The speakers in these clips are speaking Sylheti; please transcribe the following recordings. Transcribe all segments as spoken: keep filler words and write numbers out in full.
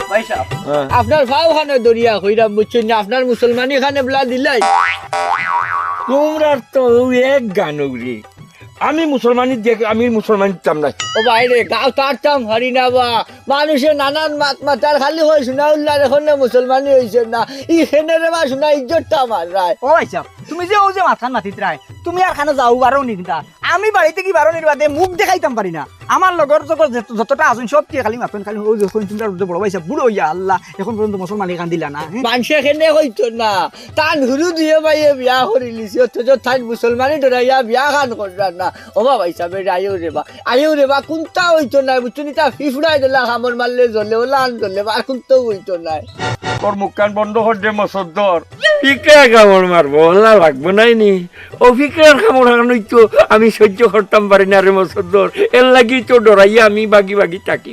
ভাই সাহেব, হ্যাঁ। আপনার পাও খানো ধরিয়া কইরাম, বুঝছইন নি? আপনার মুসলমানি খানে বলা দিলাই। তোমরার তো অউ এক গান উড়ি। আমি মুসলমানি দেখ, আমি মুসলমানি দিতাম না। ও ভাই রে, গাঁও তারতাম হারি না বা। মানুষে নানান মাত মাতার, খালি কয় সুনাউল্লাহ এখন না মুসলমানি অইছে না। ই খেনে রে বা সুনা ইজ্জতটা আমার রায়। ও ভাই সাহেব, তুমি যে অউ যে মাতখান মাতিতরায়, তুমি আর খানো যাও বারো নি কিতা? আমি বাড়ি থাকি বারনির বাদে মুখ দেখাইতাম পারি না। আমার লগর যত-, যত-, যতটা আছইন সব কি খালি মাতইন, খালি অউ যে কইন তোমরা বড় ভাই সাহেব বুড়া অইয়া আল্লাহ, এখন পর্যন্ত মুসলমানি খান দিলা না, হ্যাঁ? মানষে খেনে কইতো না, তান হুরু দুইও ভাইয়ে বিয়া করিলিছে, অথচ তাইন মুসলমানি ডরাইয়া বিয়া খান কররা না। ও বা ভাই সাহেব, রে আইও রে বা, আইও রে বা, কুন্তা অইতো নায়, বুঝছো নি? তা ফিফড়ায় দিলা কামড় মারলে জ্বলে, ওলা আন জ্বলে, আর কুন্তাও অইতো নায়। তোর মুখখান বন্ধ কর দে, মসদ্দর। ফিকড়ায় কামড় মারবো, ওলা লাগবো নায় নি? ও ফিকড়ার কামড় খান অইতো আমি সহ্য করতাম পারি না রে মসদ্দর, এর লাগি তো ডরাইয়া আমি বাগি বাগি থাকি।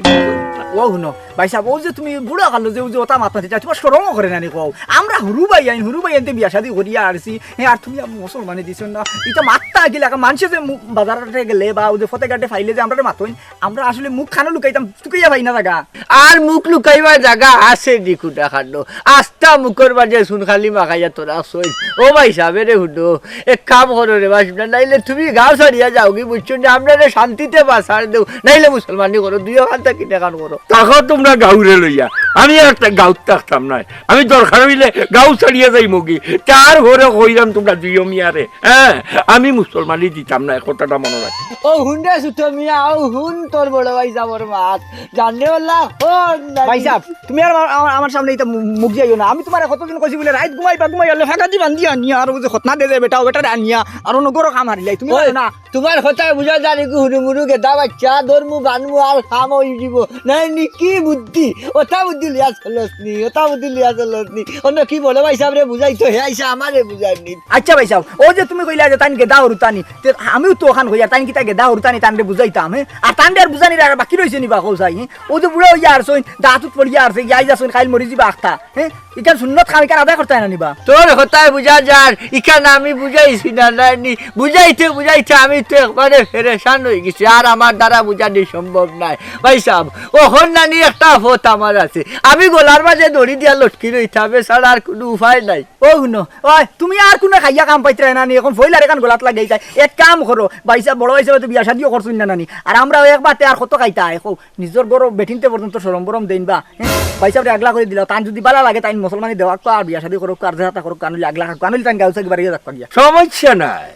ও হুনো, ভাই সাহেব, অউ যে তুমি বুড়া কালো যে, অউ যে ওটা মাত মাতিতায়, তোমার শরমও করে না নি কও? আমরা হুরু ভাইয়াইন, হুরু ভাইয়াইন্তে বিয়া শাদি করিয়া আরছি, হ্যাঁ, আর তুমি আমি মুসলমানি দিছো না। ইটা মাততা কিলা, মানষে যে মু-, বাজারে গেলে বা অউ যে ফতে ঘাটে পাইলে যে আমরারে মাতইন, আমরা আসলে মুখ খানো লুকাইতাম, লুকাইয়া পাই না জাগা। আর মুখ লুকাইবার জাগা আছে নি কুটা খানো? আস্তা মুখর মাঝে চুন খালি মাখাইয়া তোরা সই। ও ভাই সাহেব, রে হুনো, এক কাম করো রে বা, নাইলে তুমি গাঁও ছাড়িয়া যাওগি, বুঝছো নি? আমরারে শান্তিতে বাঁচার দেও, নাইলে মুসলমানি করো, দুইও খান থাকি নেকান করো। থাকো তোমরা গাঁওরে লইয়া, আমি আর তা-, গাঁওত থাকতাম নায়। আমি দরকার অইলে গাঁও ছাড়িয়া যাইমুগি, তারপরে কইরাম তোমরা দুইও মিয়ারে, হ্যাঁ, আমি মুসলমানি দিতাম নায়, কথাটা মনো রাখো। ও হুন রে সুতো মিয়া, ও হুন তোর বড় ভাই সাবর মাত, জানে ওলা হন না। ভাই সাহেব, তুমি আর আমার, আমার, আমার সামনে ইতা মু-, মুখ দিয়াইও না। আমি তোমারে কতদিন কইছি বুলে রাইত ঘুমাইবা, ঘুমাইলে ফাঁকা দি বান্ধিয়া আনিয়া, আর অউ যে খতনা দে যে বেটা, ও বেটারে আনিয়া, আর অন্য গরো কাম হারিলাই, তুমি ওই, জানো না। তোমার কথায় বুঝা যায় নাকি হুরু মুরু গেদা বাচ্চা, ধরমু বানমু আর কাম অই দিব। নায় নি কি বুদ্ধি? ওটা বুদ্ধি লিয়া চলস নি, ওটা বুদ্ধি লিয়া চলস নি। অন্য কি বলে ভাই সাহেবরে বুঝাইতো, হে আইসা আমারে বুঝার নি। আচ্ছা ভাই সাহেব, অউ যে তুমি কইলা যে তাইন গেদা হুরুতানি, তে আমিও তো অখান কইয়ার, তাইন কিতা গেদা হুরুতানি, তানরে বুঝাইতাম, হ্যাঁ? আর তানরে আর বুঝানির আর বাকি রইছে নি বা কও চাই, হ্যাঁ? অউ যে বুড়া অইয়া আরছইন, দাঁতত পড়িয়া আরছে, গিয়া আইজ আছইন, কাইল মরি যিবা আখতা, হ্যাঁ? ইখান সুন্নত কাম, ইখান আদায় করতায় না নি বা? তোর কথায় বুঝা যার, ইখান আমি বুঝাইছি না, নায় নি? বুঝাইতে বুঝাইতে আমি তো একবারে ফেরেশান অই গেছি, আর আমার দ্বারা বুঝানি সম্ভব নায়। ভাই সাহেব, অখন নানি একটা পথ আমার আছে, আমি গলার মাঝে দড়ি দিয়া লটকি রইতাম, এছাড়া আর কুনু উপায় নাই। ও হুনো, ওই, তুমি আর কুনু খাইয়া কাম পাইতরায় না নি, অখন ফইলার এখান গলাত লাগাইতায়। এক কাম করো, ভাই সাহেব, বড় ভাই সাহেব তো বিয়া শাদিও করছইন না নানি, আর আমরা এক বাতে আর কত খাইতায়, কও, নিজর ঘরো বেটিন্তে পর্যন্ত শরম বরম দেইন বা, হ্যাঁ? ভাই সাহেবরে আগলা করি দিলাও, তান যুদি বালা লাগে, তাইন মুসলমানি দেওয়াক্কা আর বিয়া শাদি করউক্কা আর যেতা করউক্কা, আনইলে আগলা করউক্কা, আনইলে তাইন গাঁও ছাড়ি বাড়িয়া যাউক্কা গিয়া। সমস্যা নাই,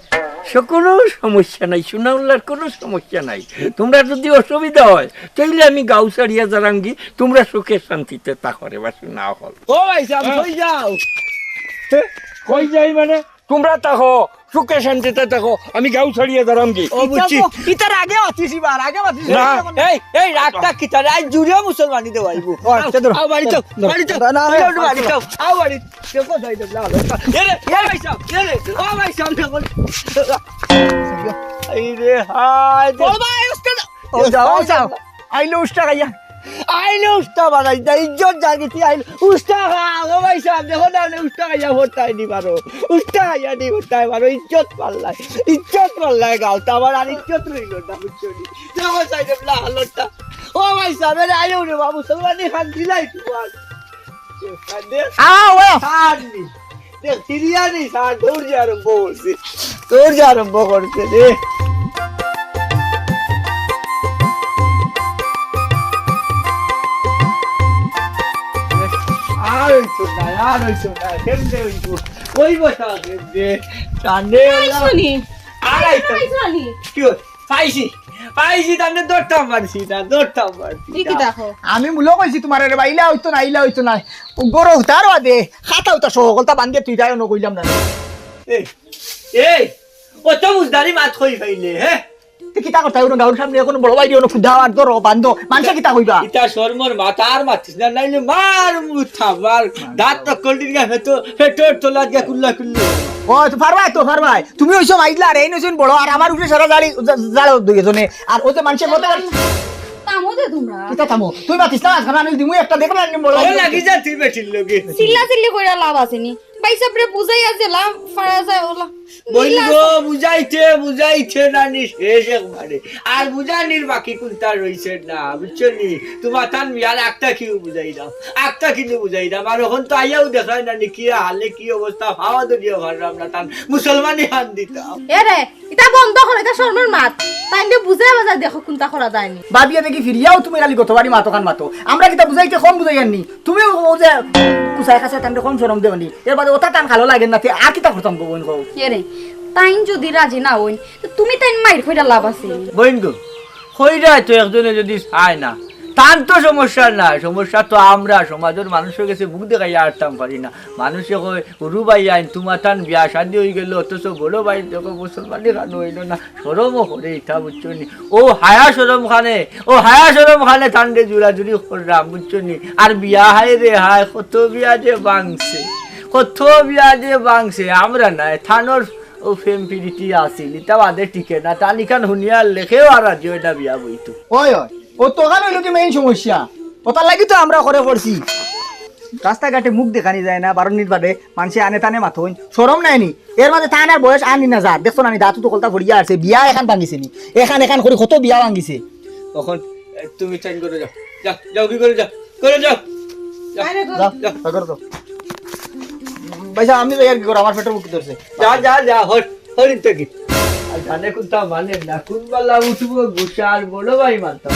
সমস্যা নাই, সুনাউল্লার কুনু সমস্যা নাই। তুমরার যুদি অসুবিধা অয়, তাইলে আমি গাঁও ছাড়িয়া যারামগি, তুমরা সুখে শান্তিতে থাকো রে বা সুনা অকল। ও ভাই সাহেব, কই যাও? কই যাই মানে? তুমরা থাকো, সুখে শান্তিতে থাকো, আমি গাঁও ছাড়িয়া যারামগি। ও, বুঝছি। ইতার আগে মাতিছি বার, আগে মাতিছি। না। এই, এই, রাগটা কিতা রে? আইজ জুড়িয়া মুসলমানি দেওয়াইবো। ও, আচ্ছা, ধরো, আও, বাড়ি ধরো, যাও, ধরো। বাড়ি যাও। না, না, আও, না, বাড়ি না। যাও, আও, বাড়ি। দেখো, যাই দেবলা, আলো। এ রে, এ ভাই সাহেব, এ রে, ও ভাই সাহেব, দেখো। এই রে, হায় রে। ও ভাই, উস্তাদ। ও যাও, ও যাও। আইলো উষ্টা খাইয়া। আইলো উষ্টা বানাই দে, ইজ্জত জাগিতি আইলো। উষ্টা খা, ও ভাই সাহেব, দেখো না, উষ্টা খাইয়া ভরতায় নি পারো। উষ্টা খাইয়া নি ভরতায় পারো, ইজ্জত পাল্লায়। ইজ্জত পাল্লায় গাঁওত, আমার আর ইজ্জত রইলো না, বুঝছো নি? দেখো সাইডে বলা হালতটা। ও ভাই সাহেব, এরে আইও রে বাবু, সবাই খান দিলাই তোমার। আও, আও। খান নি। দেখ, সিরিয়ানি স্যার দৌড় যে আরম্ভ করছে, দৌড় যে আরম্ভ করছে রে। আর হইতো না, আর হইতো না, কেমনে হইতো? ওই বসা কেমনে? টানে ওলা। শুনি। আর হইতো না। কি হইতো? পাইছি, পাইছি, তামনে ধরতাম পারছি না, ধরতাম পারছি না। আমি মুলো কইছি তুমারে রে বা, ইলা অইতো না, ইলা অইতো না। ও গরো উতার বাদে, খাতা উতা সহ হকলতা বান্ধিয়া তুই তাই অনো কইলাম না। এই, এই, অত বুঝদারি মাত কই পাইলে, হে? তে কিতা করতায়, অনো গাউর সামনে অনো বড় ভাইরে অনো ফুদাও আর ধরো, বান্ধো, মানষে কিতা কইবা? ইতা শরমর মাত আর মাতিস না, নাইলে মার মুথা, মার। দাঁত তো কলডির গা ফেটো, ফেটোর তলাত গা কুল্লা কুল্লি। ও, তো পারবায় তো, পারবায়। তুমি অইছো মাইজলা, আর এইন অইছইন বড়, আর আমার উপরে সারা জালি, জা-, জালো দুইজনে। আর অউ যে মানষে কথা থামো দে তুমরা। কিতা থামো? তুই মাতিস না, আজকাল আমি দিমু একটা দেখো না, বড় ও লাগি যা তুই বেটির লগে। চিল্লা চিল্লি কইরা লাভ আছে নি? ভাই সাহেবরে বুঝাইয়া যে লাভ পারা যায়, ওলা। বইন গো, বুঝাইতে বুঝাইতে নানি শেষ একবারে। আর বুঝানির বাকি কুন্তা রইছে না, বুঝছো নি? তুমার তান বিয়ার আগটা কিউ বুঝাই দাও, আগটা কিন্তু বুঝাই দাও। আর অখন তো আইয়াও দেখায় নানি, কি হালে কি অবস্থা, পাওয়া ধরিয়া পারলাম না, তান মুসলমানি খান দিতাম। এ রে, ইতা বন্ধ করো, ইতা শরমর মাত। তাইন দে বুঝাই বাজাই দেখো কুন্তা করা যায়নি। ভাবিয়ে দেখি ফিরিয়াও তুমি খালি গতবারই মাতো খান মাতো। আমরা কিতা বুঝাইতে কম বুঝাইয়ার নি? তুমিও ও যে কুসায় কাছে তানরে কম শরম দেও নি। এর বাদে ওটা তান ভালো লাগে না, তে আর কিতা করতাম গো বইন কও? এ রে, তাইন যদি রাজি না অইন, তো তুমি তাইন মাইর কইরা লাভ আছে? বইন গো, কইরায় তো একজনে যদি চায় না, তান তো সমস্যা নাই, সমস্যা তো আমরা, সমাজর মানুষর গেছে মুখ দেখাইয়া আরতাম পারি না। মানুষে কয়, "হুরু ভাইয়াইন, তুমার তান বিয়া শাদি অইগেলো, অথচ বড় ভাই দেখো মুসলমানি খান অইলো না।" শরমও করে ইতা, বুঝছো নি? ও হায়া শরম খানে, ও হায়া শরম খানে তানরে জুড়াজুড়ি কররাম, বুঝছো নি? আর বিয়া হায় রে হায়, কত বিয়া যে ভাঙছে, কত বিয়া যে ভাঙছে, আমরা নায়, তানর ও প্রেম পিরিতি আছিল, ইতা বাদে টিকে না, তান ইখান হুনিয়া লেখেও আর রাজি অয় না বিয়া বইতো। ওই, ওই, ও তো অখান অইলো কি main সমস্যা, ওটার লাগি তো আমরা করে পড়ছি। রাস্তাঘাটে মুখ দেখানি যায় না, বারো মিনিট বাদে মানষে আনে তানে মাতইন, শরম নাই নি? এর মাঝে তান আর বয়স আনি না যার, দেখছো না নি, দাঁত তো কলতা পড়িয়া আছে, বিয়া এখান ভাঙিছে নি, এখান এখান করি কত বিয়া ভাঙিছে। অখন, এ, তুমি চাইন করে যাও, যাও, যাও, কি করে যাও, করে যাও, যাও, আরে গো। যাও, যাও। যাও, করে যাও। ভাই সাহেব, আমি যাই আর কি করো, আমার পেটের ভুকি ধরছে। যা, যা, যা, হর, হর ইনতে কি? আর জানে কুন্তা মানে না, কুন বালা উঠবো গুসা আর বড় ভাই মানতাম।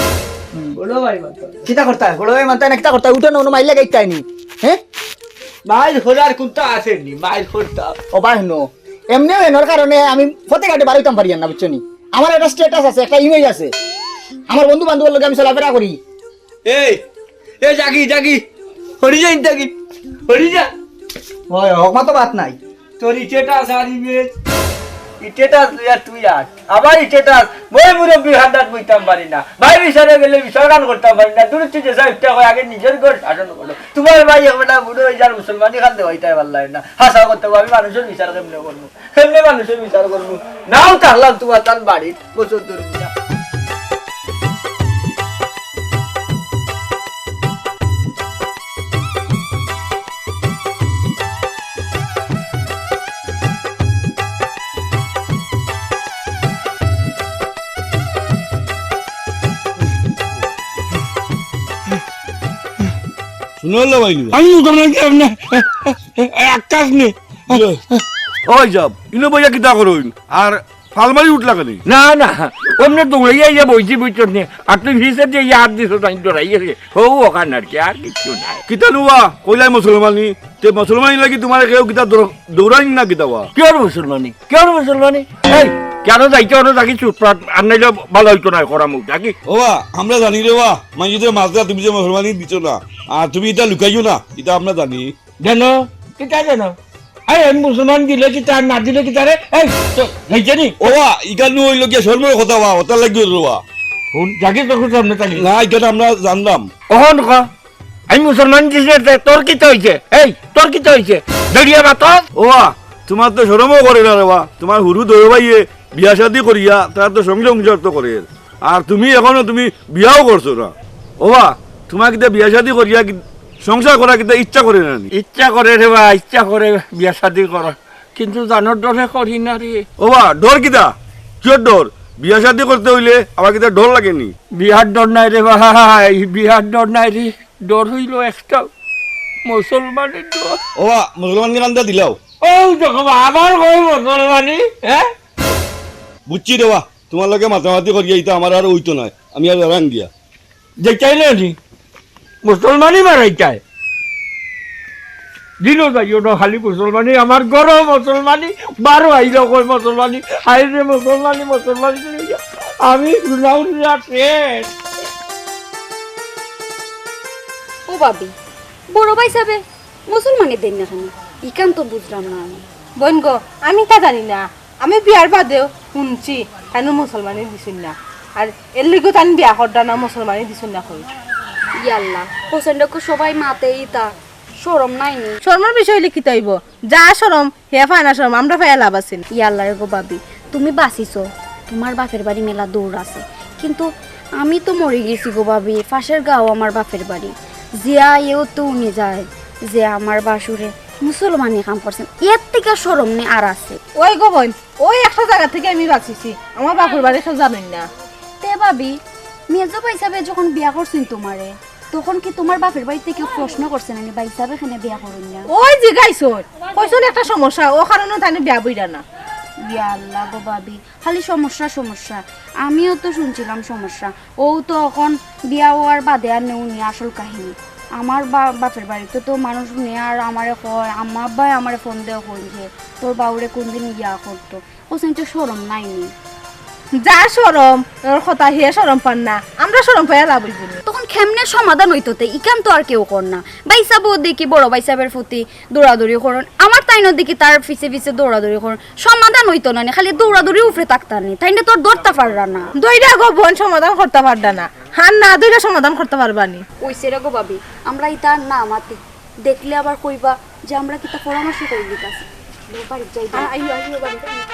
হুম। বড় ভাই মানতাম। কিতা করতা? বড় ভাই মানতা না, কিতা করতা? উঠো না, অনো মাইর লাগাইতে আইনি। হ্যাঁ? মাইর করার কুন্তা আছে নি, মাইর করতাম। ও ভাই, হুনো, এমনেও এনর কারণে আমি পথে ঘাটে বারইতাম পারি না, বুঝছো নি? আমার একটা status আছে, একটা image আছে। আমার বন্ধু বান্ধবর লগে আমি চলাফেরা করি। এই, এ জাগি, জাগি, হরি যা ইনতে কি? হরি যা। ওই, হক মা তো বাত নাই। তোর ইটেটা আছে আর image। ইটেটা তুই আর তুই আর। আবার ইটেটা, মই মুরব্বি হান্ডাত বইতাম পারি না। ভাই বিচারে গেলে বিচার গান করতাম পারি না। দূর থেকে যা একটা হয়, আগে নিজের ঘর শাসন করো। তোমার ভাই এখন না বুড়ো হয়ে যার, মুসলমানি খান দেওয়াইতে পারলাই না। হাসা করতে হবে, আমি মানুষের বিচার কেমনে করবো? কেমনে মানুষের বিচার করবো? নাও তাহলাম তোমার তার বাড়িত বছর ধরে না। শুনো লো ভাই, আমি তো আপনাকে আপনার আকাশ নেই। ওই যাব, ইনো বইয়া কিতা করইন? আর ফাল মারি উঠলা কেনে? না, না, অমনে দৌড়াইয়া আইয়া বইছি, বুঝছস নি? আর তুই ভিতর দিয়া ইয়া হাত দিছস, তাই ডরাই গেছে। হউ, অখান আর কি, আর কিচ্ছু নাই। কিতা নুয়া, কইলাই মুসলমানি, তে মুসলমানি লাগি তোমার কেউ কিতা দৌড়-, দৌড়াইন না কিতা বা? কিওর মুসলমানি? কিওর মুসলমানি? এই, কেন যাইতে অনো থাকি চুপচাপ, আর নাইলে ভালা অইতো নায়, করা মুখ থাকি। ও বা, আমরা জানি রে বা, মাইজে মাঝে তুমি যে মুসলমানি দিছো না, আর তুমি ইটা লুকাইও না, ইটা আমরা জানি। জানো, কিতা জানো? এই, আমি মুসলমান দিলে কিতা, না দিলে কিতা রে? এই, তো, হইছে নি? ও বা, ইখান নু অইলো গিয়া শরমর কথা বা, ওটার লাগি অইলো বা। হুন, জাগি চকুর সামনে থাকি। না, ইখান আমরা জানলাম। অখন ক, আমি মুসলমান দিছি রে, তোর কিতা হইছে? এই, তোর কিতা হইছে? বেরিয়ে মাতস? ও বা, তোমার তো শরমও করে না রে বা, তোমার হুরু দৌড় ভাইয়ে বিয়া শাদি করিয়া, তার তো সঙ্গে সংসার তো করে। আর তুমি এখনো তুমি বিয়াও করছো না। ওবা, তোমার কিতা বিয়া শাদি করিয়া কি, সংসার করা কিতা ইচ্ছা করে না নি? ইচ্ছা করে রে বা, ইচ্ছা করে বিয়া শাদি করা, কিন্তু জানোর ডরে করি না রে। ওবা, ডর কিতা? কিওর ডর? বিয়া শাদি করতে অইলে আবার কিতা ডর লাগে নি? বিয়ার ডর নাই রে ভাই, বিয়ার ডর নাই রে। ডর অইলো একটা, মুসলমানের ডর। ওবা, মুসলমান কান্দা দিলাও। ও দেখো বা, আবার কই মুসলমানি, হ্যাঁ? বুঝছি রে বা, তোমার লগে মাতামাতি করিয়া ইতা আমার আর অইতো নায়, আমি আর দাঁড়ান গিয়া। যেটাই না নি, মুসলমানি মারাইতায়। দিনও যাইও না খালি মুসলমানি, আমার ঘরও মুসলমানি, বারো আইলেও কয় মুসলমানি, হায় রে মুসলমানি, মুসলমানি লইয়া আমি গুনাহ শেষ। ও ভাবি, বড় ভাই সাবে মুসলমানি দেইন না কেনে? ইখান তো বুঝলাম না আমি। বইন গো, আমি তা জানি না। আমি বিয়ার বাদেও হুনছি, তাইন মুসলমানি দিছইন না। আর এর লাগিও তাইন বিয়া কররা না, মুসলমানি দিছইন না কই। ইয়াল্লা, হোসেনরে কো সবাই মাতে ইতা, শরম নাই নি? শরমর বিষয় অইলে কিতা অইবো? যা শরম, হে পায় না শরম, আমরা পাইয়া লাভ আছে নি? ইয়াল্লা রে গো ভাবি, তুমি বাঁচিছো, তোমার বাপের বাড়ি মেলা দূর আছে, কিন্তু আমি তো মরি গেছি গো ভাবি, পাশের গাঁও আমার বাপের বাড়ি। জিয়া এও তো উনি যায় যে আমার বাসুরে মুসলমানি কাম করছেন, এর থেকে শরম নি আর আছে? ওই গো বইন, ওই একটা জাগা থাকি আমি বাঁচিছি, আমার বাপর বাড়ি কেউ জানইন না। তে ভাবি, মেজো ভাইসাবে যখন বিয়া করছইন তুমারে, তখন কি তুমার বাপর বাড়িত কেউ প্রশ্ন করছে না নি, ভাইসাবে কেনে বিয়া করইন না? ওই জিগাইছইন, কইছইন একটা সমস্যা, অউ কারণে তাইন বিয়া বইরা না। ইয়া আল্লাহ গো ভাবি, খালি সমস্যা, সমস্যা। আমিও তো শুনছিলাম সমস্যা। অউ তো অখন বিয়া অওয়ার বাদে আর নেও নি আসল কাহিনী। আমার বা-, বাপর বাড়িত তো মানুষ হুনে আর আমারে কয়, আম্মা আব্বায় আমারে ফোন দিয়া কইন যে, "তোর বাউরে কুনদিন বিয়া করতো।" কইছইন তো শরম নাই নি। যার শরম, ওর কথা হে শরম পার না, আমরা শরম পাইয়া লাভ অইবো নি। তখন কেমনে সমাধান অইতো তে? ইখান তো আর কেউ কর না। ভাইসাবও দেখি বড় ভাইসাবর প্রতি দৌড়াদৌড়ি করইন, আমার তাইনও দেখি তার পিছে পিছে দৌড়াদৌড়ি করইন। সমাধান অইতো না নি, খালি দৌড়াদৌড়ি উপরে থাকতা নি, তাইন তো আর ধরতা পাররা না। ধইরা গো বইন সমাধান করতা পাররা না, হার না ধইরা সমাধান করতা পারবা নি। অইছে রে গো ভাবি, আমরা ইতা না মাতি, দেখলে আবার কইবা যে আমরা কিতা পরামর্শ করি দিতাছি। বাড়িত যাই। আ-, আইও, আইও, বাড়িত আইও।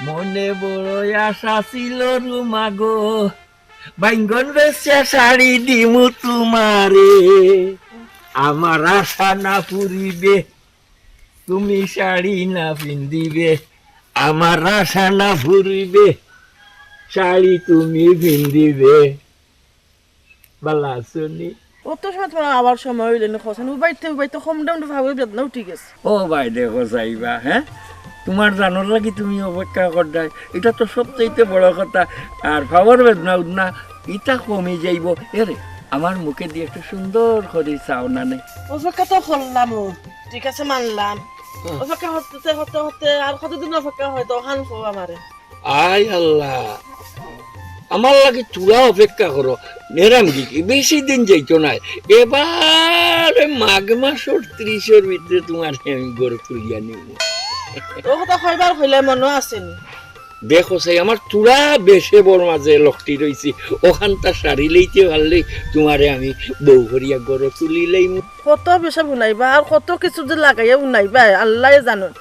মনে বড় আশা ছিল রুমা গো, বাইঙ্গন বেচে শাড়ি দিমু তুমারে। আমার আশা না ফুরিবে, তুমি শাড়ি না পিন্দিবে। আমার আশা না ফুরিবে, শাড়ি তুমি পিন্দিবে। ভালা আছো নি? অত সময় তুমার আবার সময় অইলো নি, কওছাইন? উবাইতে উবাইতে কম দাম পাওর বেদনা উঠি গেছে। ও ভাই, দেখো চাইবা, হ্যাঁ, তুমার জানর লাগি তুমি অপেক্ষা কররায়, ইটা তো সবচাইতে বড় কথা। আর পাওর বেদনা উঠনা, ইটা কমি যাইবো। এরে, আমার মুখেদি একটু সুন্দর করি চাও না নে। অপেক্ষা তো করলাম, ঠিক আছে, মানলাম। হুম। অপেক্ষা করতে, করতে, করতে আর কতদিন অপেক্ষা অয়, তখন কও আমারে। আয় আল্লাহ, আমার লাগি থুড়া অপেক্ষা করো, নেরাম গিকি, বেশি দিন যাইতো নায়। এবারে মাঘ মাসর ত্রিশর ভিতরে তুমারে আমি ঘরো তুলিয়া নিমু। অউ কথা কয়বার কইলায়, মনো আছে নি? দেখো চাই, আমার থুড়া বেশে বড় মাঝে লকটি রইছি, অখানতা সারি লইতে পারলেই তুমারে আমি বউ করিয়া ঘরো তুলি লইমু। কত বেশে হুনাইবা, আর কত কিছু যে লাগাইয়া হুনাইবা, আল্লায় জানইন।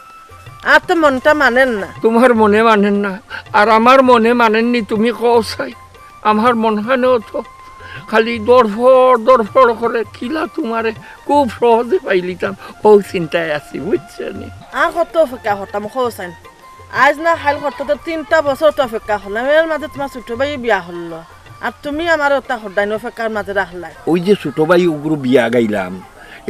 আর তো মনটা মানের না। তুমার মনে মানের না, আর আমার মনে মানের নি, তুমি কও চাই। আমার মনখানেও তো খালি দরফড় দরফড় করে, কিলা তুমারে খুব সহজে পাইলিতাম, অউ চিন্তায় আছি, বুঝছো নি? আর কত অপেক্ষা করতাম, কও চাইন। আইজ না কাইল করতে তো তিনটা বছর তো অপেক্ষা করলাম, এর মাঝে তুমার ছোট ভাই বিয়া করলো। আর তুমি আমারে অতা হরদাইন অপেক্ষার মাঝে রাখলায়। অউ যে ছোট ভাই অগুর বিয়া গাইলাম,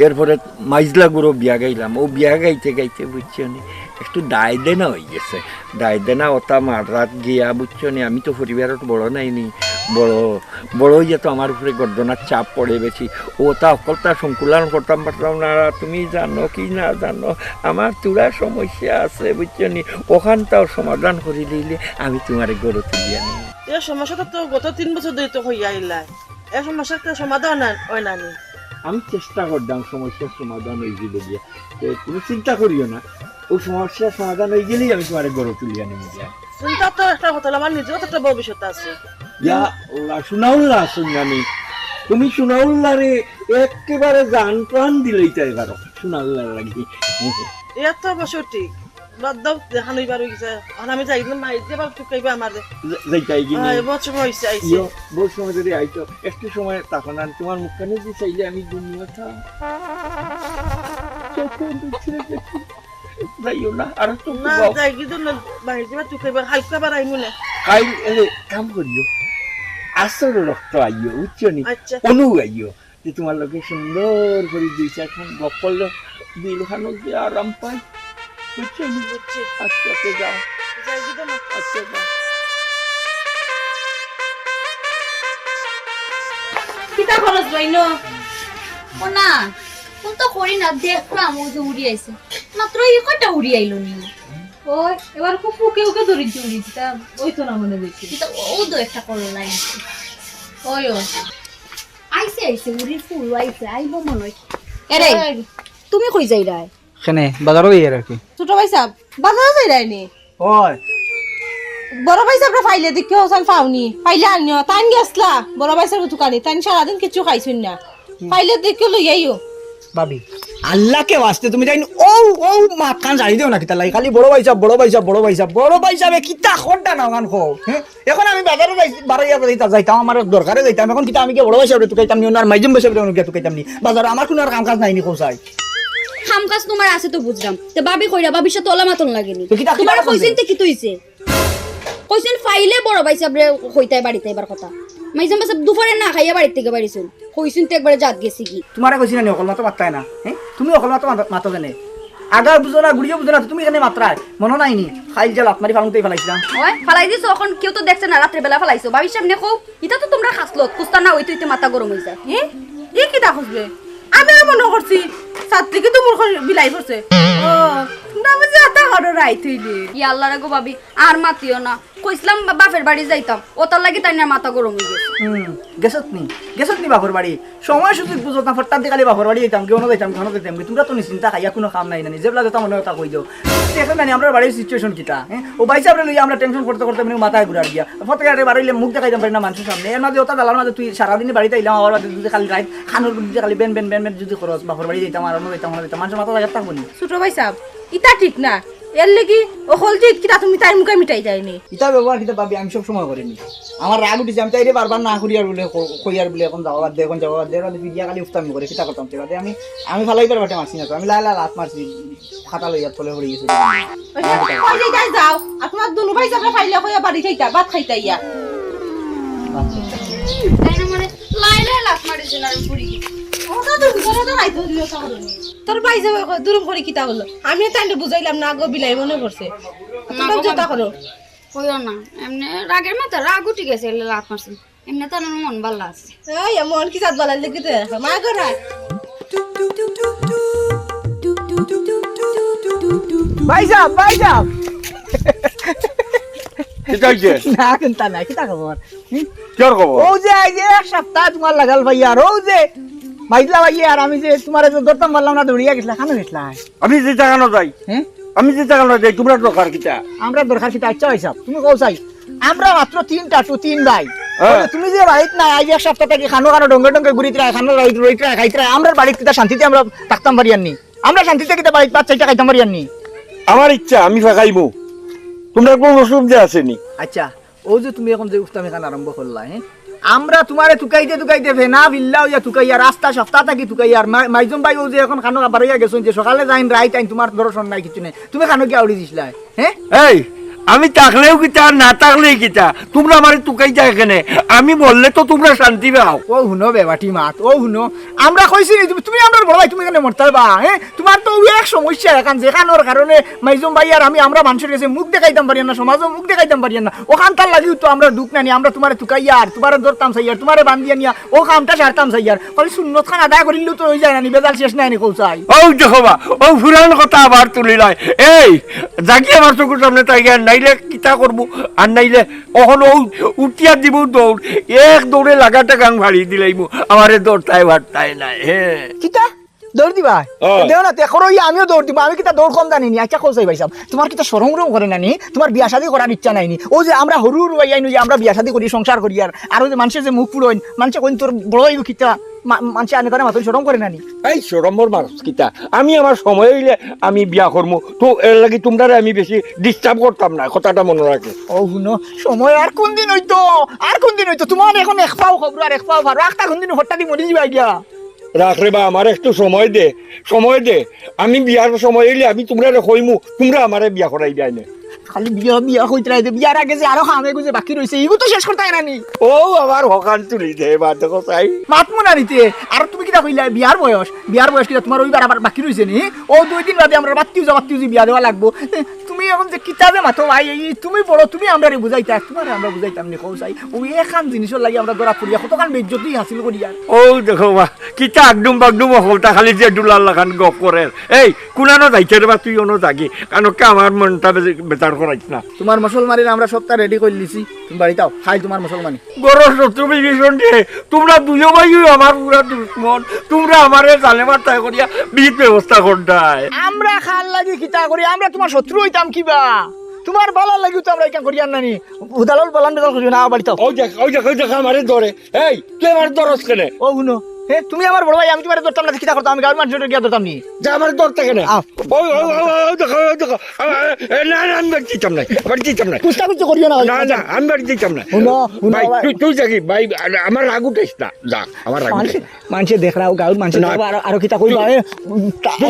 এরপরে মাইজলা গুরু বিয়া গাইলাম, অউ বিয়া গাইতে গাইতে বুঝছো নি, একটু দায় দেনা অইগেছে। দায় দেনা অতা মারাত গিয়া বুঝছো নি, আমি তো পরিবারর বড় নায় নি, বড়, বড় অইয়া তো আমার উপরে গর্দনার চাপ পড়ে বেশি। অতা হকলতা সংকুলন করতাম পারতাম না। তুমি জানো কি না জানো, আমার থুড়া সমস্যা আছে বুঝছো নি, অখানতাও সমাধান করি লইলে আমি তুমারে ঘরো তুলিয়া নিমু। এ সমস্যাটা তো গত তিন বছর ধরি তো কইয়া আইলায়। এ সমস্যার তো সমাধান অয় না, অয় না নি? আমি চেষ্টা কররাম সমস্যার সমাধান অইযিবো গিয়া। তে তুমি চিন্তা করিও না, অউ সমস্যার সমাধান অইগেলেই আমি তুমারে ঘরো তুলিয়া নিমু গিয়া। চিন্তা তো একটা কথা, আমার নিজেরও তো একটা ভবিষ্যৎ আছে। ইয়া আল্লাহ, সুনাউল্লাহ আছইন না নি? তুমি সুনাউল্লাহরে একেবারে জান প্রাণ দিলাইতায় পারো সুনাউল্লাহর লাগি। এ তো অবশ্য ঠিক। বাদ দেও, দেখান অইবার অইগেছে। আর আমি যাই না, মাই যে আবার তুকাইবা আমারে। যা-, যাইতায় কি নি? আয়, বহুত সময় অইছে, আইছি। ইয়ো, বহুত সময় ধরি আইছো। একটু সময় থাকো না, তুমার মুখখান দি চাইলে আমি ঘুমিয়ে থাম। চোখে দুঃখে দেখি। যাইও না, আর একটু না, ঘুমাও। যাই কি জন্য মাই যে আবার তুকাইবা, হালকা বার আইমু না। কাইল, এরে, কাম করিও। আসর রক্ত আইও, বুঝছো নি? আচ্ছা। অনু আইও। যে তুমার লগে সুন্দর করি দুই চাইরখান গপ করলে দিলখানো যে আরাম পাই, বুঝছো নি? বুঝছি। আচ্ছা, আচ্ছা, যাও। যাই দিত না। আচ্ছা, যাও। কিতা খরচ বাইন? ও না, কোন তো করি না, দেখলাম অউ যে উড়ি আইছে। মাত্র ই কয়টা উড়ি আইলো নি? ও, এবার খুব উকে উকে ধরি যে উড়ি, কিতা অইতো না মনে অইছে। কিতা অউ তো একটা করো লাইন। ওই, ও। আইছে, আইছে, উড়ির ফুল আইছে, আইবো মনে অয়। এরে, এই। তুমি কই যাইরায়? কেনে, বাজারো যাইরায় আর কি। ছোট ভাইসাব, বাজারো যাইরায় নি? ওই। বড় ভাইসাবরে পাইলে দেখিও, অখান পাও নি? পাইলে আনিও, তাইন গেছলা, বড় ভাইসাবর দোকানে, তাইন সারাদিন কিচ্ছু খাইছইন না। হুম। পাইলে দেখিও লই আইও। ভাবি, আল্লাহকে ওয়াস্তে তুমি জানি ও, ও মাতখান জানি দেও না কিতা লাগি, খালি বড় ভাইসাব, বড় ভাইসাব, বড় ভাইসাব, বড় ভাইসাবে কিতা খোদ্দা না ওখান খো, হ্যাঁ? এখন আমি বাজারো যাই, বারো ইয়া যাইতাম, যাইতাম, আমার এক দরকারে যাইতাম, এখন কিতা আমি কি বড় ভাইসাবরে তুকাইতাম নি, ওনার মাইজুম ভাইসাবরে কিতা তুকাইতাম নি, বাজারো আমার কুনু আর কাম কাজ নাই নি, কও চাই। কাম কাজ তুমার আছে তো বুঝলাম, তে ভাবি কইরা, ভাবির সাথে ওলা মাতন লাগে নি। তো কিতা তুমারে কিতা কইছইন তে কিতা অইছে? কইছইন ফাইলে বড় ভাইসাবরে কইতায় বাড়িত আইবার কথা। মাইজুম ভাইসাব দুপুরে না খাইয়া বাড়ির থাকি বারইছইন। কইছইন তে একবারে জাত গেছে গি। তুমারে কইছি না নি, অকল মাতো মাততায় না, হ্যাঁ? তুমি অকল মাতো মাত-, মাতো কেনে? আগাও বুঝো না, গুড়িও বুঝো না, তো তুমি কেনে মাতরায়? মনো নাই নি? খাইল যে লাত মারি ফালাইতে ফালাইছিলাম। ওই, ফালাই দিছো, অখন কেউ তো দেখছে না, রাত্রে বেলা ফালাইছো। ভাবির সামনে কও, ইতা তো তুমরার খাসলত, কুস্তা না অইতে অইতে মাথা গরম অই যায়। হে? ই কিতা খুঁজবে? আমি আর মনো করছি, ছাদ থাকি দুমুর করি বিলাই পড়ছে। ও, তুমরা বুঝি অতা করো রাইত অইলে। ইয়া আল্লাহ রে গো ভাবি, আর মাতিও না। কইছলাম বা-, বাপের বাড়ি যাইতাম, অতার লাগি তাইন আর মাথা গরম অই গেছে। হুম, গেছত নি? গেছত নি বাপর বাড়ি? সময় সুযোগ বুঝো না, ফট্টার দি খালি বাপর বাড়ি যাইতাম, কেউ না যাইতাম, কেউ না যাইতাম। তুমরা তো নিশ্চিন্তা খাইয়া কুনু কাম নাই না, নিজে বেলা যেতা মনে অয় অতা কই দেও। দেখো না নি, আমরার বাড়ির situation কিতা, হ্যাঁ? ও ভাইসাবরে লইয়া আমরা tension করতে করতে মানে মাথায় ঘুরার গিয়া। ফটো আরে বারইলে মুখ দেখাইতাম পারি না মানষর সামনে। এর মাঝে অতা জ্বালার মাঝে তুই সারাদিন বাড়িত আইলাম, আবার বাদে যদি খালি রাইত খানোর যদি খালি বেন বেন বেন বেন যদি করস, বাপর বাড়ি যাইতাম, আর অনো যাইতাম, অনো যাইতাম, মানষর মাথা জাগাত থাকবো নি? ছোট ভাইসাব, ইতা ঠিক না। এর লাগি অকল যে কিতা তুমি তাইর মুখে মিটাই যায়নি। ইতা ব্যবহার কিতা ভাবি আমি সব সময় করি নি। আমার রাগ উঠিছে, আমি তাইরে বারবার না করি আর বুলে ক-, কই আর বুলে অখন যাওয়া বাদ দে, অখন যাওয়া বাদ দে, এর বাদে ফিরিয়া খালি উফতামি করে, কিতা করতাম তে বাদে আমি, আমি ফালাইবার বাটে মারছি না তো, আমি লাই লাই লাত মারছি, খাতা লইয়া তলে পড়ি গেছে। কই যাইতায় যাও, আর তুমার দুনু ভাইসাবরে ফাইলে কইয়া বাড়ি খাইতা, ভাত খাইতা ইয়া। তাই না মানে, লাই লাই লাত মারিছে না, আমি পড়ি গেছি। অতা তো ভিতরে তো রাইত হইলো তা হলো নি। তোর ভাইসাবে কয়, দুরুম করি কিতা অইলো? আমি তাইনরে বুঝাইলাম না গো, বিলাই মনে করছে। না তোমরা গো, যেতা করো। কইও না, এমনে রাগের মাথায় রাগ উঠি গেছে, এলে লাত মারছে। এমনে তো আমার মন ভালা আছে। এই, মন কি জাত ভালা লাগি তো? মা গো রাগ। ভাইসাব, ভাইসাব। কিতা অইছে? না, কুন্তা না, কিতা খবর? হুম? কিওর খবর? অউ যে, এই যে এক সপ্তাহ তুমার লাগাল ভাই আর, অউ যে মাইজলা ভাই আর আমি যে তুমারে যে ধরতাম পারলাম না, দৌড়িয়া গেছলা, কানো গেছলা? আমি যে জাগা না যাই, হ্যাঁ? আমি যে জাগা না যাই, তুমরার দরকার কিতা? আমরার দরকার কিতা? আইচ্ছা ভাইসাব, তুমি কও চাই, আমরা মাত্র তিন টাটু, তিন ভাই। হ্যাঁ। অউ যে তুমি যে বাড়িত নাই, আইজ এক সপ্তাহ থাকি কানো কানো ডঙ্গে ডঙ্গে ঘুরিতরায়, কানো রাইত রইতরায়, খাইতরায়, আমরার বাড়িত কিতা শান্তিতে আমরা থাকতাম পারিয়ার নি? আমরা শান্তিতে কিতা বাড়িত ভাত চাইরটা খাইতাম পারিয়ার নি? আমার ইচ্ছা, আমি ফাকাইমু। তুমরার কুনু অসুবিধা আছে নি? আইচ্ছা, অউ যে তুমি অখন যে উফতামি খান আরম্ভ করলায়, হ্যাঁ? আমরা তুমারে তুকাইতে তুকাইতে ফেনা ফিল্লা অইয়া তুকাইয়ার, আস্তা সপ্তাহ থাকি তুকাইয়ার, মা-, মাইজুম ভাই অউ যে অখন কানো বারইয়া গেছইন যে সকালে যাইন রাইত আইন, তুমার দর্শন নাই, কিচ্ছু নাই। তুমি কানো গিয়া উড়ি দিছলায়, হ্যাঁ? এই, আমি থাকলেও কিতা, না থাকলেও কিতা, তুমরা আমারে তুকাইতায় কেনে? আমি মরলে তো তুমরা শান্তি পাও। অউ হুনো বেবাটি মাত, অউ হুনো, আমরা কইছি নি, তুমি, তুমি আমরার বড় ভাই, তুমি কেনে মরতায় বা, হ্যাঁ? তুমার তো অউ এক সমস্যা অখন, যেখানোর কারণে মাইজুম ভাই আর আমি, আমরা মানষর গেছে মুখ দেখাইতাম পারিয়ার না, সমাজো মুখ দেখাইতাম পারিয়ার না। অখানতার লাগিউ তো আমরার দুখ নানি, আমরা তুমারে তুকাইয়ার, তুমারে ধরতাম চাইয়ার, তুমারে বান্ধিয়া নিয়া অউ কামটা সারতাম চাইয়ার। খালি সুন্নত খান আদায় করিলেউ তো অই যায় নানি, বেজাল শেষ নাই নি কও চাই। অউ দেখো বা, অউ পুরান কথা আবার তুলিলায়। এই, জাগি আমার চকুর সামনে থাকি, আর নাইলে কিতা করমু, আর নাইলে অখন অউ উঠিয়া দিমু দৌড়, এক দৌড়ে লাগাটা গাং ফাড়ি দিলাইমু, আমারে ধরতায় পারতায় নায়, হ্যাঁ। কিতা? দৌড় দিবায়? অয়। দেও না, তে করো, ইয়া, আমিও দৌড় দিমু। আমি কিতা দৌড় কম জানি নি? আইচ্ছা, কও চাই ভাইসাব, তুমার কিতা শরম উরম করে না নি? তুমার বিয়া শাদি করার ইচ্ছা নাই নি? অউ যে আমরা হুরু হুরু আইয়াইন, অউ যে আমরা বিয়া শাদি করি, সংসার করি, আর, আর অউ যে মানষে যে মুখ পুড়ইন, মানষে কইন তোর বড় ভাইও কিতা, মা-, মানষে আনে তানে মাতইন, শরম করে না নি? এই শরমর মারস কিতা? আমি আমার সময় অইলে আমি বিয়া করমু, তো এর লাগি তুমরারে আমি বেশি disturb করতাম না, কথাটা মনো রাখে। অউ হুনো, সময় আর কুনদিন অইতো, আর কুনদিন অইতো? তুমার অখন এক পাও খবর আর এক পাও ফারো, আখতা কুনদিন হঠাৎই মরি যিবায় গিয়া। রাখ রে বা, আমারে একটু সময় দে, সময় দে। আমি বিয়ার সময় অইলে আমি তুমরারে কইমু, তুমরা আমারে বিয়া করাইবায় নে। খালি বিয়া, বিয়া কইতরায় দে, বিয়ার আগে যে আরো কামে গুজে বাকি রইছে, ইগু তো শেষ করতায় না নি। অউ আবার হকান তুলি দে, বা দেখো চাই। মাতমু না নি তে, আর তুমি কিতা কইলায়, বিয়ার বয়স, বিয়ার বয়স কিতা তুমার অইবার আবার বাকি রইছে নি? অউ দুই দিন বাদে আমরার বাত্তিউ যা, বাত্তিউ যা বিয়া দেওয়া লাগবো। তুমি অখন যে কিতা যে মাতো ভাই, এই তুমি বড়, তুমি আমরারে বুঝাইতায়, তুমারে আমরা বুঝাইতাম নি, কও চাই। অউ একখান জিনিসর লাগি আমরা ধরা পড়িয়া কতখান বেইজ্জতি হাসিল করিয়ার। অউ দেখো বা, কিতা আগডুম বাগডুম হকলতা খালি যে ডুলার লাখান গপ করের। এই, কুনানো যাইতে রে বা, তুই অনো যাগি। কারণ কে আমার মনটা বেজ-, বেজার করাইস না। তুমার মুসলমানির আমরা সবটা ready করিলিছি। তুমি বাড়িত আও, খাইল তুমার মুসলমানি। গরো শত্রু বিভীষণ রে, তুমরা দুইও ভাইউ আমার পুরা দুশমন, তুমরা আমারে জালে মারতায় করিয়া বিহিত ব্যবস্থা করতায়। আমরা কার লাগি কিতা করি, আমরা তুমার শত্রু অইতাম কিবা? তুমার ভালার লাগিউ তো আমরা ইখান করিয়ার না নি। উদালল বলান বেজাল করিও না, বাড়িত আও। অউ দেখ, অউ দেখ, অউ দেখ, আমারে ধরে। এই, তুই আমারে ধরস কেনে? অউ হুনো, হে, তুমি আমার বড় ভাই, আমি তুমারে ধরতাম না, কিতা করতাম? আমি গাঁওর মানষরে গিয়া ধরতাম নি? যা, আমারে ধরতে কেনে? আ। ওই, ওই, ওই, ওই, ওই, দেখো, ওই, দেখো। আ, আ, এ, না, না, আমি বাড়ি যাইতাম না, বাড়ি যাইতাম না। কুস্তা কুস্তি করিও না ভাই। না, না, আমি বাড়ি যাইতাম না। হুনো, হুনো ভাই, ভাই। তুই, তুই যা গি, ভাই, আ-, আমার রাগ উঠাইস না। যা, আমার রাগ উঠাইস না। মানষে দেখরাও, গাঁওর মানষে না। দেখরাও, আরো, আরো কিতা কইবা, এ?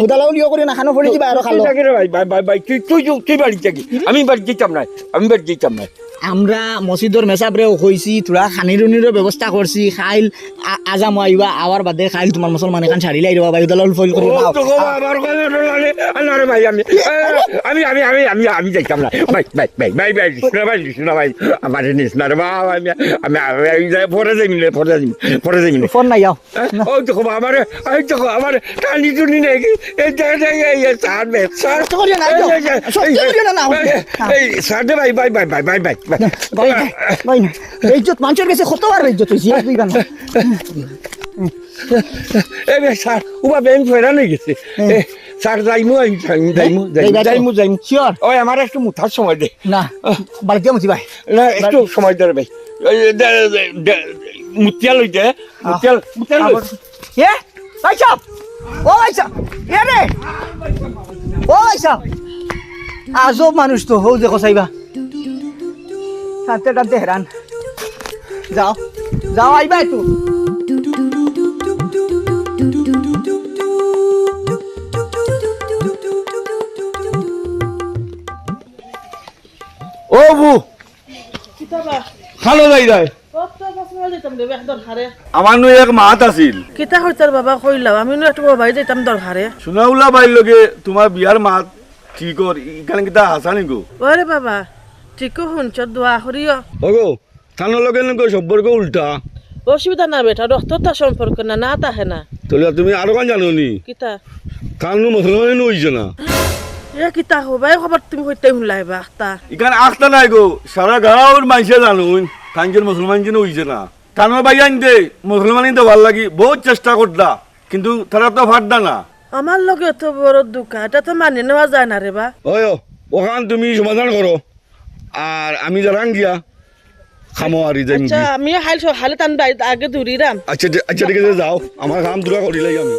উদালাউলিও করিও না, খানো পড়ি যিবা, আরো তুই খালো। যা গি রে ভাই, ভাই, ভাই, ভাই, তুই, তুই, তুই বাড়ি যা গি। আমি বাড়ি যাইতাম না, আমি বাড়ি যাইতাম না। আমরা মসজিদর মেসাবরেও কইছি, থুড়া খানিরুনিরও ব্যবস্থা করছি, খাইল আ-, আজামো আইবা, আওয়ার বাদে খাইল তুমার মুসলমান এখান শাড়ি লাইবা ভাই, উদালাউল ফইল করিও না। ও, তো বাবা, আমার কথা তো লাগে। আর না রে ভাই, আমি, এ, আমি, আমি, আমি, আমি, আমি যাইতাম না। ভাই, ভাই, ভাই, ভাই, ভাই, শোনা ভাই, শোনা ভাই, আমারে নিস না রে বাবা, আমি, আমি, আমি, আমি যাই, পরে যাইমু নে, পরে যাইমু, পরে যাইমু নে। ফোন নাই, যাও। হ্যাঁ? না। ওই দেখো বাবা, আমারে, ওই দেখো, আমারে টানি টুনি নেই কি? এই দেখ, এই, এই, এই, স্যার বে, স্যার। সত্য করিও না, এই, যাও। এই, এই, সত্য এই, করিও না, না, এই, না। এই, স্যার রে ভাই, ভাই, ভাই। ভাই না, ভাই না। বেইজ্জত, মানষর গেছে কতবার বেইজ্জত অইছি, এক দুইবার না। এই বে, স্যার, উবা বেইন ফেরান অই গেছে। হ্যাঁ। এ, স্যার, যাইমু, আমি যাইমু, যাইমু, যাইমু, যাইমু, যাইমু। Sure? ওই, আমারে একটু মুতার সময় দে। না, বাড়িত মুতি ভাই। না, একটু সময় দে রে ভাই। ওই, দে, দে, দে, মুতিয়া লই দে। মুতিয়া, মুতিয়া লই। এ, ভাইসাব, ও ভাইসাব, এ রে, ও ভাইসাব, আজব মানুষ তো, হউ দেখো চাইবা, টানতে টানতে হেরান। যাও, যাও, আইবা একটু। ও বু, কিতা বা? খালো যাই যায়। কত বছর যাইতাম রে, এক দরকারে। আমার নু এক মাত আছিল। কিতা কইতার বাবা, কইলাও, আমি নু একটু বাবাই যাইতাম দরকারে। সুনাউল্লা ভাইর লগে তুমার বিয়ার মাত ঠিক অর, ইখান কিতা হাছা নি গো? ওরে বাবা, ঠিকউ হুনছ, দোয়া করিও। ওগো, তানর লগে নু গো সম্পর্ক উল্টা। অসুবিধা না বেটা, রক্তর তার সম্পর্ক না, না তাহে না। তাইলে তুমি আরোখান জানো নি? কিতা? তান নু মুসলমান নু অইছে না। এ কিতা কও বা, খবর তুমি কইতে হুনলায় বা আখতা। ইখান আখতা নায় গো, সারা গাঁওর মানষে জানইন, তান যেন মুসলমান যেন অইছে না। তানর ভাইয়াইন্তে মুসলমানি দেওয়ার লাগি বউত চেষ্টা করতা, কিন্তু তারা তো পারতা না। আমার লগে অত বড় ধুকা, ইটা তো মানি নেওয়া যায় না রে বা। ওই ও, অখান তুমি সমাধান করো, আর আমি যারাম গিয়া কামো আরি যাইমু আচ্ছা, গি। আমিও হাইল স-, হালে তান বাড়িত আগে দৌড়িরাম। আচ্ছা, ঠিক, আচ্ছা, ঠিক আছে, যাও, আমার কাম থুড়া করিলাই আমি।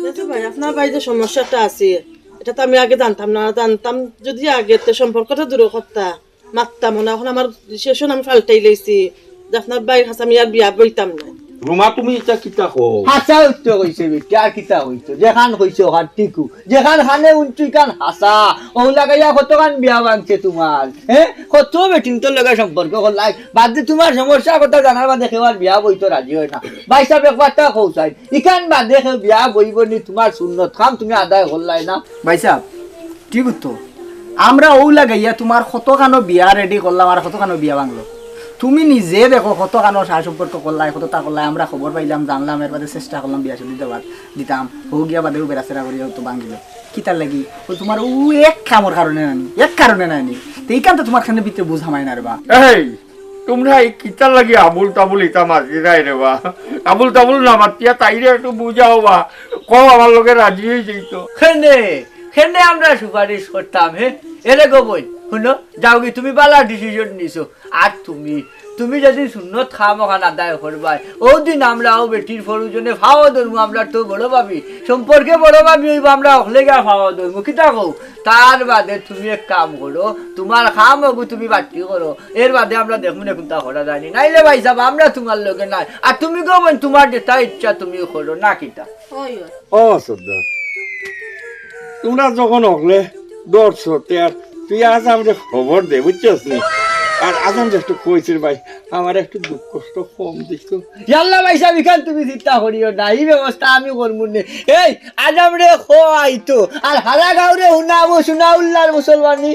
দেখো ভাই, আপনার বাড়িত যে সমস্যাটা আছে, ইটা তো আমি আগে জানতাম না, জানতাম যদি আগে, তে সম্পর্কটা দূর করতা, মাততাম না। অখন আমার decision আমি পাল্টাই লাইছি যে আপনার ভাইর কাছে আমি আর বিয়া বইতাম না। রুমা, তুমি ইটা কিতা কও? হাছা উত্তর কইছে বেটি, আর কিতা কইতো? যেখান কইছে অখান ঠিকউ। যেখান কানে হুনছো ইখান হাছা। অউ লাগাইয়া কতখান বিয়া ভাংছে তুমার। হে? কত বেটিন্তর লগে সম্পর্ক করলায়। বাদে তুমার সমস্যার কথা জানার বাদে কেউ আর বিয়া বইতো রাজি অয় না। ভাইসাব, একবারটা কও চাই। ইখান বাদে কেউ বিয়া বইবো নি, তুমার সুন্নত কাম তুমি আদায় করলায় না। ভাইসাব, ঠিক তো। আমরা অউ লাগাইয়া তুমার কতখানো বিয়া ready করলাম আর কতখানো বিয়া ভাংলো। তুমি নিজে দেখো কতখানো সাজ সম্পর্ক করলায়, কততা করলায়, আমরা খবর পাইলাম, জানলাম, এর বাদে চেষ্টা করলাম বিয়া শাদি দেওয়ার, দিতাম, হউ গিয়া বাদেউ বেড়াছেড়া করিয়া তো ভাংগিলো। কিতার লাগি? অউ তুমার অউ এক কামর কারণে নানি, এক কারণে নানি। তে ইখান তো তুমার কানে ভিতরে বুঝ হামায় না রে বা। এই, তুমরা ই কিতার লাগি আবুল তাবুল ইতা মাতিরায় রে বা? আবুল তাবুল না মাতিয়া তাইরে একটু বুঝাও বা, কও আমার লগে রাজি অই যাইতো। কেনে, কেনে আমরা সুপারিশ করতাম, হে? এরে গো বইন, হুনো, যাওগি তুমি ভালা decision নিছো। আর তুমি, তুমি যেদিন সুন্নত কাম অখান আদায় করবায়, অউ দিন আমরা অউ বেটির প্রয়োজনে পাও ধরমু, আমরা তো বড় ভাবি, সম্পর্কে বড় ভাবি অইবো, আমরা অকলে গিয়া পাও ধরমু। কিতা কও? তার বাদে তুমি এক কাম করো, তুমার কাম অগু তুমি বাট্টি করো, এর বাদে আমরা দেখমু নে কুনতা করা যায়নি। নাইলে ভাইসাব, আমরা তুমার লগে নাই। আর তুমি গো বইন, তুমার যেতা ইচ্ছা তুমি করো, না কিতা? ওই, ওই। ও সর্দার, তুমরা যখন অকলে ধরছো, তে আর তুই আজামরে খবর দে, বুঝছস নি? আর আজামরে একটু কইস রে ভাই, আমারে একটু দুখ কষ্ট কম দিতো। ইয়াল্লা ভাইসাব, ইখান তুমি চিন্তা করিও না, ই ব্যবস্থা আমি করমু নে। এই, আজামরে কও আইতো, আর হারা গাঁওরে হুনাবো সুনাউল্লার মুসলমানি।